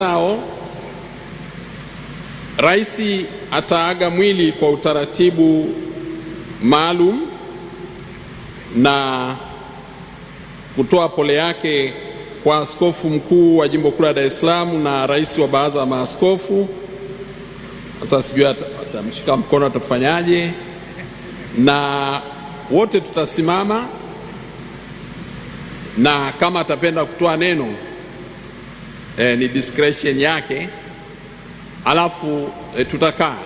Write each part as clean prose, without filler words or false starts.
Nao rais ataaga mwili kwa utaratibu maalum na kutoa pole yake kwa askofu mkuu wa jimbo kuu la Dar es Salaam na rais wa baraza la maaskofu. Sasa sijui atamshika mkono atafanyaje, na wote tutasimama, na kama atapenda kutoa neno ni discretion yake, alafu tutakaa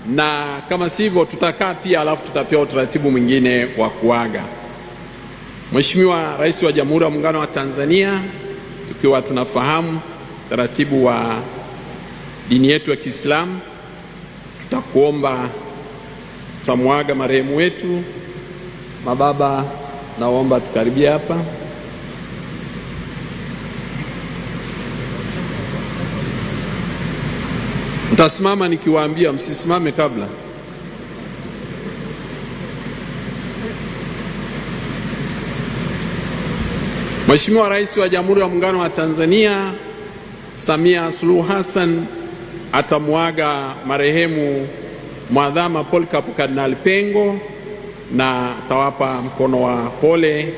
na kama sivyo tutakaa pia, alafu tutapewa utaratibu mwingine wa kuaga. Mheshimiwa Rais wa Jamhuri ya Muungano wa Tanzania, tukiwa tunafahamu taratibu wa dini yetu ya Kiislamu, tutakuomba tutamwaga marehemu wetu. Mababa, naomba tukaribia hapa. Mtasimama nikiwaambia, msisimame kabla. Mheshimiwa Rais wa Jamhuri ya Muungano wa Tanzania Samia Suluhu Hassan atamuaga marehemu Mwadhama Polycarp Kardinali Pengo na atawapa mkono wa pole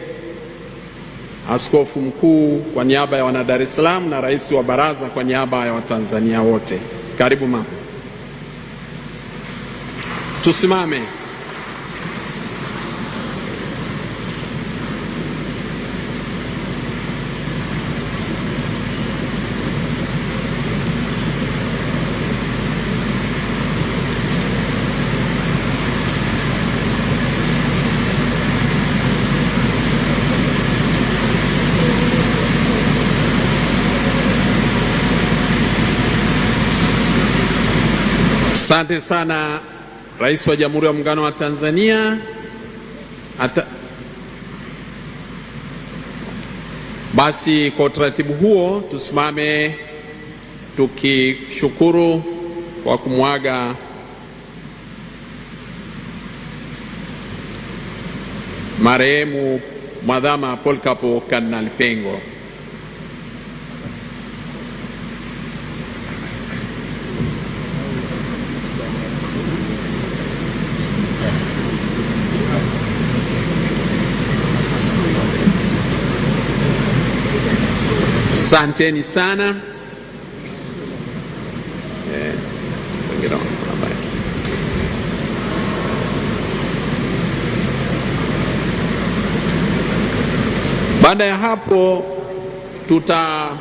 askofu mkuu kwa niaba ya wana Dar es Salaam na rais wa baraza kwa niaba ya Watanzania wote. Karibu mama, tusimame. Asante sana Rais wa Jamhuri ya Muungano wa Tanzania. Basi kwa utaratibu huo tusimame tukishukuru kwa kumwaga marehemu Mwadhama Polycarp Kardinali Pengo. Asanteni sana. Baada ya hapo tutakuwa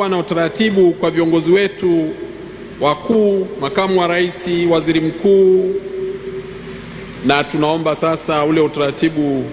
na utaratibu kwa viongozi wetu wakuu, makamu wa rais, waziri mkuu, na tunaomba sasa ule utaratibu